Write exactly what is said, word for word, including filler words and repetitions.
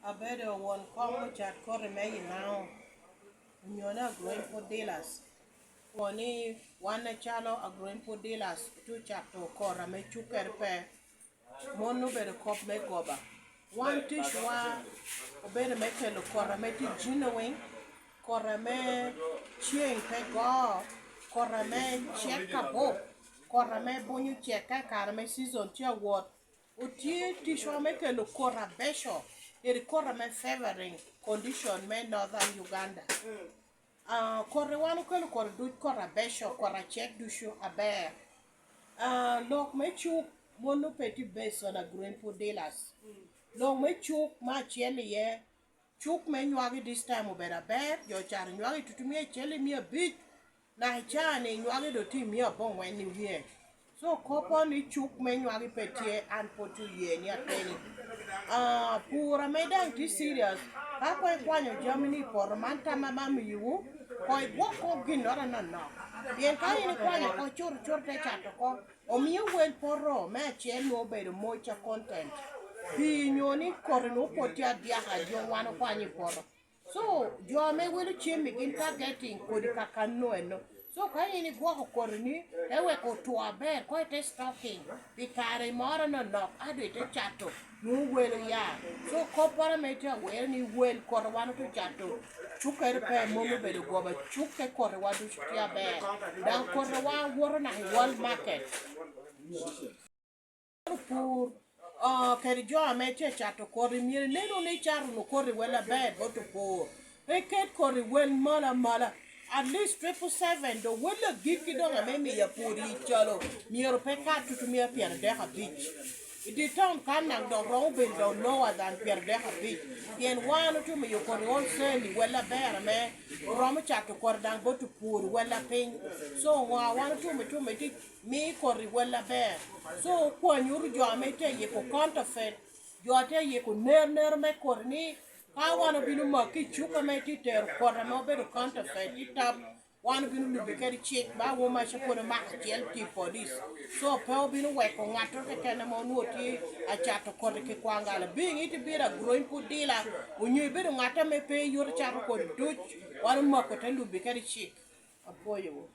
Abedo won kom ocat koti me i Lango, onyo ni Agro Input Dealers. Kono ni wan acalo Agro Input Dealers, otye ocato koti ame cukkere pe. Mon obedo kop me goba. Wan ticwa obedo me kelo koti ame tye genuine, koti ame ceng pe go, koti ame cek abok, koti ame bunyo cek ka i kare me season tye awot. Otye ticwa me kelo koti abeco, kede koti ame favoring condition me Northern Uganda. Ah, koti wan okelo koti duc, koti abeco, koti acek ducu aber. Ah, lok me cuk, mon ope tye based on Agro Input Dealers. Lok me cuk me acel iye, cuk me nywagi this time obedo aber, jo ocato nywagi tutumia acel i mia abic, naka i caa-ni nywagi doŋ tye i mia abongwen i wie. So, koppo ni cuk me nywagi pe tye, an pwod tye oye ni ateni. Ah, pur ame daŋ tye serious, ka koŋ ikwanyo jami ni i poto man, tam ame amiyowu, koŋ igwok koŋ ginnoro anonok. Pien ka in ikwanyo oko cuto cuto te cato oko, omio wel poto me acel nwoŋo obedo moc a content. Pi nyo ni koti nwoŋo pwod tye adyaka a jo wan okwanyo i poto. So, jo ame welo cem-mi gin targeting kodi kakano eno. So, ka in igwoko koti-ni, te weko otwo aber, koŋ ite stocking pi kare moro nonok, a doŋ ite cato, nwoŋo welo ya. So, kopporo ame tye awero ni wel koti wan otye ocato, cukkere pe mom obedo goba, cukke kotiwa ducu tye aber. Daŋ kotiwa woto naka i world market. Opur, ah, kede jo ame tye cato koti, myero inen wunu ni icato wunu koti wel aber bot opur. Pe iket koti wel malo amala. At least triple seven, doŋ wel agikki doŋ ame miyo apur i calo, myero pe kat tutumia pyeradek abic. I dye taun kan daŋ doŋ romo bedo doŋ lower than pyeradek abic. Pien wan otye omiyo koti wholesale i wel aber ame romo cato koti daŋ bot opur i wel apiny. So, ŋo a wan otye otumo i mi koti wel aber. So, okwanyo wunu jo ame tye yiko counterfeit, jo a tye yiko ner ner me koti ni, ka wan obino maki i cuk ame tye tero koti ame obedo counterfeit, i tap, wan obino lubi kede cik, ba wo maca kono mako acel tye i police. So, pe obino weko ŋattoro keken ame onwoŋo tye acato koti ki kwangala. Being it bedo a Agro Input Dealer, onyo ibedo ŋat ame pe yot cato koti duc, wan omako te lubi kede cik. Apwoyowu.